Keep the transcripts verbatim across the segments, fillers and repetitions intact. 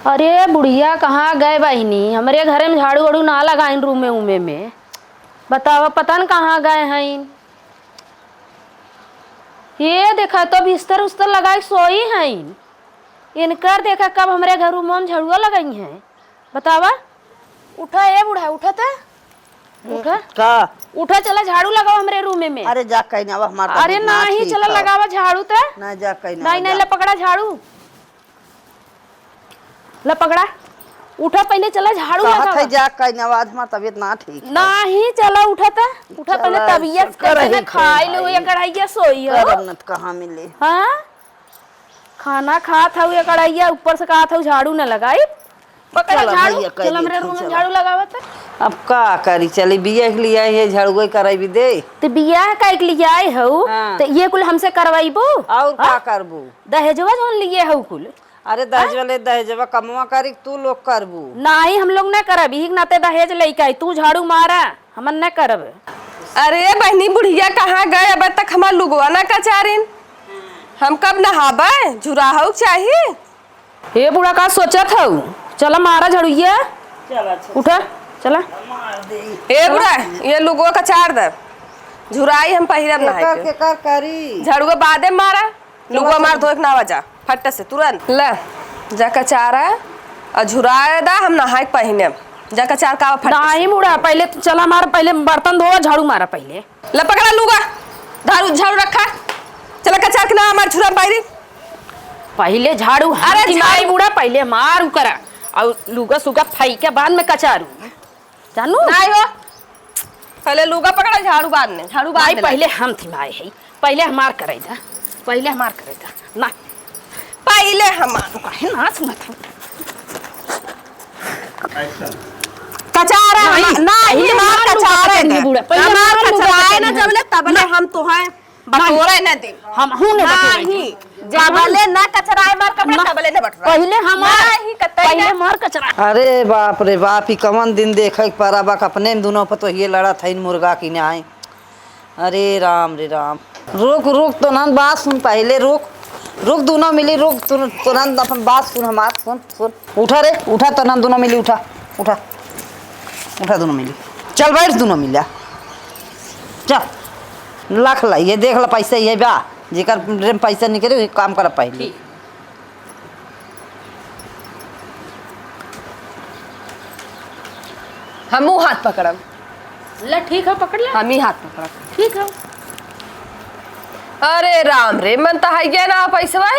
अरे बुढ़िया, कहाँ गए बहिनी? हमरे घरे में झाड़ू वाड़ू ना लगाइन रूमे उमे में। बतावा, पता न कहाँ गए हइन। ये देखा तो बिस्तर उस्तर लगाए सोई हइन। इनकर देखा कब हमरे घर रूमे में झड़ुआ लगाई हैं। बतावा। उठा ए बुढ़ा, उठा त। उठा। का? उठा, चला झाड़ू लगावा हमरे रूमे में। अरे जा कहीं ना, अब हमार अरे तबीयत ना नाही, ठीक चला है। लगावा झाड़ू त। ना जा कहीं ना, नहीं, नहीं, जा। ले पकड़ा झाड़ू। ला पकड़ा, उठा पहिले, चला झाड़ू कहत लगावा। है जा कहीं ना, आज हमार तबीयत ना ठीक है। नाही, चला उठा त, उठा पहिले, चला, तबीयत ऐसा कैसे करे ना ही खाई खाई। लो, या कढ़ाइया सोई हो। करब न त कहाँ मिले। हाँ? खाना खात हऊ या कढ़ाइया, ऊपर से कहत हऊ झाड़ू न लगाई। पकड़ा चला झाड़ू, भैया, कह चल हमरे देत हूँ, रूम में चला। झाड़ू लगावत। अब का करी, चली बियाह के लिए आई है, झाड़ुए कराई भी दे। ते बियाह का के लिए आए हऊ, हाँ। ते ये कुल हमसे करवाइबू? और का हाँ? करबू? दहेजवा जौन लिए हऊ कुल। अरे दहेज हाँ? वाले दहेजवा कमवा करी, तू लोग करबू। नाही, हम लोग ना करब, इही के नाते दहेज लेके आई, तू झाड़ू मारा, हमन ना करब। अरे बहनी, बुढ़िया कहाँ गए? अब तक हमार लुगवा ना कचारिन। हम कब नहाबे? झुराहू चाही। हे बूढ़ा, का सोचत हऊ? चला मारा झाड़ुइया। चला, अच्छा। उठा, चला। ए बूढ़ा, ये लुगवा कचार दे। झुराई हम पहिरब नहाई केकर, के। केकर करी? झाड़ुआ बादे मारा। लुगवा मार धोए के ना आवा जा, फट्टे से तुरंत। ले, जा कचारा और झुराए दा, हम नहाए के पहिने। जा कचार का फट्टे से। नाही मुड़ा, पहिले चला मार, पहिले बर्तन धोवा, झाड़ू मारा पहिले। ले पकड़ा लुगा, झाड़ू, झाड़ू रखा। चला कचार के ना मार झुरा पायरी। पहिले झाड़ू अरे हाथ माई झाड़ू। मुड़ा, पहिले मार उकरा। और लुगा सुगा फाई के बाद में कचारू। जानू? नाही हो। पहिले लुगा पकड़ा, झाड़ू बाद में, झाड़ू बाद नाही, में पहिले लाई। हम थिमाए है, पहिले हमार करे दा, पहिले हमार करे दा। ना, पहिले हमार। काहे ना सुनत हो? कचारा नाही, हमार, नाही, पहिले हमार हमार लुगा कचारे पकड़ दे। बूढ़ा, पहिले हमार हमार लुगा कचारे पकड़ ना, ले। जबले तबले ना। हम तोहे बटोरे ना। ना दे। हम हूँ ना बटोरे नाही। दे। जबले ना कचराए मार कपड़ा, ना। तबले ना बटोरा। पहिले हमार, नाही, कतई पहिले ना। हमार कचरा। अरे बाप रे बाप, ई कवन दिन देखे के परा बा, अपने में दुनो पतोहिए लड़त हइन मुर्गा की नाई। अरे राम रे राम। रुक, रुक, तोनन बात सुन पहिले, रुक। रुक, दुनो मिली, रुक, तोनन अपन बात सुन, हमार सुन, सुन। उठा रे, उठा, तोनन दुनो मिली, उठा, उठा। उठा दुनो मिली। चल बैठ दुनो मिली। चल। लख ला, ये देख ला, पैसा ये बा। जेकर जेब में पैसा निकले, वही काम करा पहिले। ठीक। हमहू हाथ पकड़ब। ला, ठीक है, पकड़ ले। हम ही हाथ पकड़ब। ठीक है। अरे राम रे, मन तो है ना पैसवा।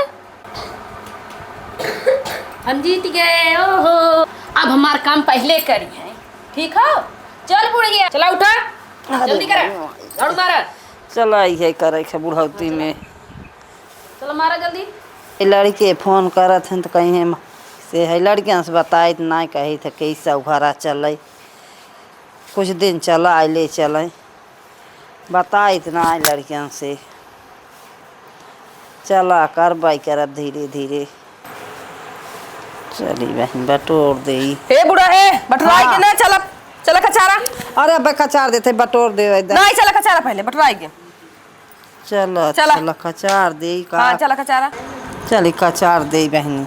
हम जीत गए, ओहो। अब हमार काम पहिले करी है, ठीक हो? चल बुढ़िया, चला उठा, अरे जल्दी करा, बाबा। झाड़ू मारा। चला, इहे करे के बुढ़ौती में। चला मारा जल्दी। ए लड़के फोन करत हैं तो कहीं हम से है लड़कियन से बताइत ना, कही थे कैसा घरा चले, कुछ दिन चला आइले चले। बताइत ना लड़कियन से। चला, करबै करब धीरे धीरे। चली बहिन, बटोर देई। ए बुढ़ा, ए, बटोराई के हाँ। ना, चला, चला कचारा। अरे अबे कचार देते, बटोर दे एकदम। नहीं, चला कचारा पहले, बटोराई के। चला, चला। चला, कचार देई का? हाँ, चला कचारा। चली, कचार देई बहिनी।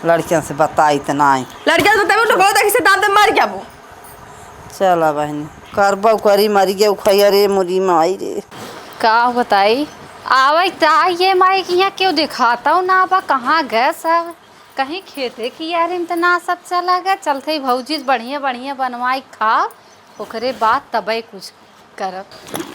लड़कियन से बताइत नाई। लड़कियन से बताई, उनको देखी से दांत में मार क्या वो? चला बहिनी, करबौ करी, मरी गए उखैया रे, मोरी माई रे। का बताई, आवै ता ये माई कि यहाँ केहू देखातौ ना बा, कहाँ गए सब? कहीं खेते कियारी में त ना सब चला गए। चलते ही भौजी बढ़िया बढ़िया बनवाई खाब, ओकरे बाद तबै कुछ करब।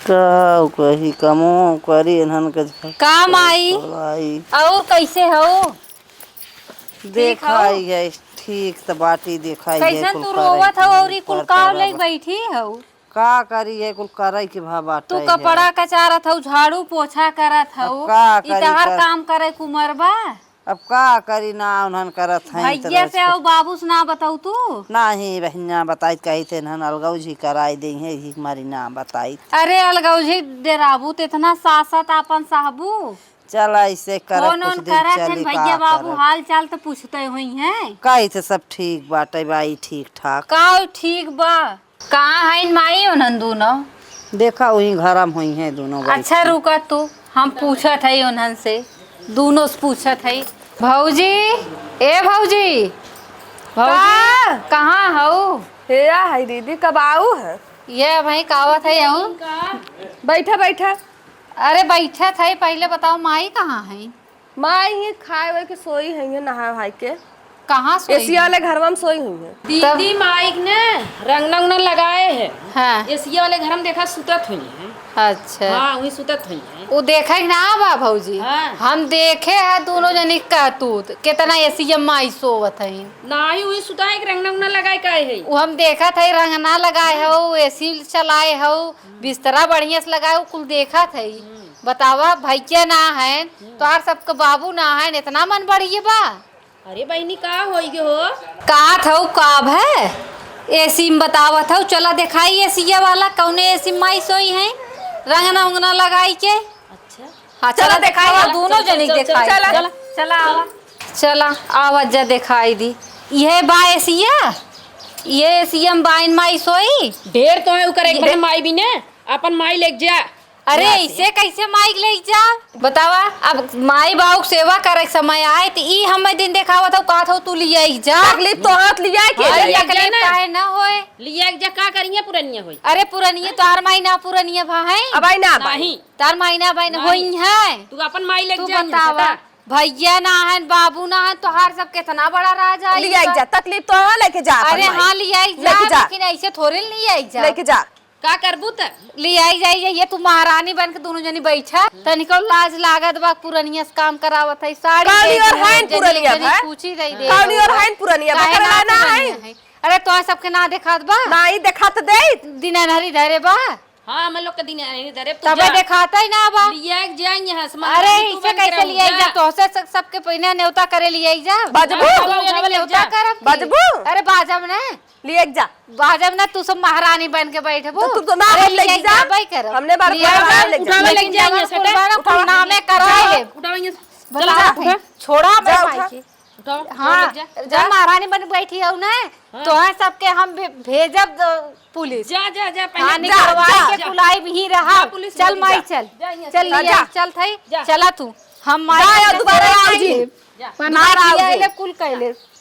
का कही, कमो करी इन्हन के। का माई? चलाई। और कैसे हो? ठीक हो? देखाई है, ठीक त बाटी, देखाई है, कैसन कुल तू करे रोवत हो के और ई कुल करत का रहा ले बा। बैठी हो? का करी है, कुल करे के भा बाटे तू है। कपड़ा कचारत हो, झाड़ू पोछा करत अब हो, का ई करी तहार कर काम करे के उमर बा? अब का करी, ना उन्हन करत हैं, भैया से और बाबू से ना बताऊ तू? नाही बहिना, बताइत कही थे, इन्हन अलगौजी कराई देई है, यही मारी ना बताइत। अरे अलगौजी डेराबू त इतना सासत आपन सहबू। चला ऐसे करब, फोन कुछ ओन दिन करत चली, हैं, का भैया बाबू करब। हाल चाल त पूछते हुई हैं। कही थे सब ठीक बाटे बाई, ठीक ठाक। का ठीक बा? कहाँ हइन माई उन्हन दूनो? देखा, वहीं घरा में हुई हैं दूनो बैठ अच्छा, के। रुका तू, हम पूछत हई उन्हन से, दूनो से पूछत हई। भौजी, ए भौजी, भौजी, का? कहाँ हऊ? हे, आ है दीदी, कब आऊ है? ये भाई कावत है, आऊ। बैठा, बैठा। अरे बैठा था, पहले बताओ माई कहाँ है? माई ही खाए हुए के सोई है, ये नहाए भाई के। कहाँ सोई एसिया है? वाले घरवा में सोई हुई है। दीदी, माई ने रंगना उंगना लगाए है। हाँ। एसिया वाले घर में देखा सुतत हुई है। अच्छा। हाँ, वही सुतत हुई है। वो देखे ना बा भौजी। हाँ। हम देखे है दोनों जनी का तूत, कितना एसिया माई सोवत है। नाही, वही सुता है कि रंगना उंगना लगाए का है। वो हम देखत है, रंगना लगाए हो, एसी चलाए हो, बिस्तरा बढ़िया से लगाए हो, कुल देखत है। हम्म। बतावा, भैया ना है, हम्म। तोहार सबके बाबू ना है, इतना मन बढ़िया बा। अरे बहिनी, का होई गे हो? का थऊ, का भय? एसी में बतावत हऊ, चला देखाई एसिया वाला, कौने एसी में माई सोई है, रंगना उंगना लगाई के। अच्छा। हाँ, चला चला देखाई, देखावा, दोनों चल, चल, जनी चल, चल, देखाई। चल, चला, चल। चला आवा। चला, आवा जा देखाई दी। ये बा एसिया, ये एसिया में बाइन माई सोई। ढेर तो है, उकर एक ये बहन माई भी ने, अपन माई लेके जा। अरे, यहाँ से। इसे कैसे माई लेके जा? बतावा, अब माई बाबू के सेवा करे के समय आए, त ई हमें दिन देखावत हऊ, कहत हऊ, "तू लिया ही जा।" तकलीफ तो हाथ लिया के अरे, जाए। तकलीफ काहे ना होए? लिया के जा, का करिए, पुरनिया होई। अरे, पुरनिया, तोहार माई ना पुरनिया भा है? अब आई ना, अब आई। नहीं। तार माई ना बहन नहीं। होई है। तू अपन माई लेके तू जा, बतावा, बता। भैया ना है, बाबू ना है, तोहार सब कितना बड़ा राज आई लिया बा। जा, तकलीफ तो है, लेके जा अपन अरे माई। हाँ, लिया जा, लेके जा। लेकिन ऐसे थोड़े लिया जा। लेके जा। का करबू त? लिया जा, ये, ये तू महारानी बन के दोनों जनी बैठा। तनिको लाज लागत बा, पुरनिया से काम करावत है, साड़ी कौनी दे और दे, है जनी, पुरनिया जनी भाई? पूछी रही दे। कौनी और है पुरनिया भाई? काहे ना करला ना है? पुरनिया है? अरे तो सबके ना देखात बा? ना ही देखात दे। दिन अनहरी धरे बा। हाँ, हम लोग के दिन आए इधर, तू तबे जा। देखाता ही ना बा। लिया के जाएंगे, हाँ, सामान अरे, तू इसे बंद कैसे कराऊ, लिया जा। जा? तोहसे सब, सबके पहिने न्योता करे लिया जा। बजबू? हाँ, तो उठावे ले न्योता जा। करब की? बजबू? अरे, बाजब ना। लिया के जा। बाजब ना, तू सब महारानी बन के बैठबू। तो तू तो ना अरे, हम लेके लिया जा। जा, भाई करब। हमने बार लिया बार जा, लेके जा। उठावे लेके लेकिन जाएंगे, जवन कुल सटा। बारा उठावा। कुल नामे कराए जा, लेब। उठावा, ये। बताओ, चल, उठा। छोड़ा जा, भाई उठा। के। उठाओ, हाँ, उठाओ, ले जा। जब महारानी बन बैठी हऊ ना, हाँ। तो हाँ सबके हम भे-, भेजब द-, पुलिस। जा, जा, जा, पहले हाँ, जा, निकलवा जा, के जा। कुलाई भी रहा। जा, पुलिस चल लेके माई, जा। चल। जा, यहाँ चल से। हाँ, लिया, जा। चल थाई, जा। चला तू। हम माई जा, के दोबारा आओ जी। लेब। जा। दोबारा आओ जी। ले कुल कैले।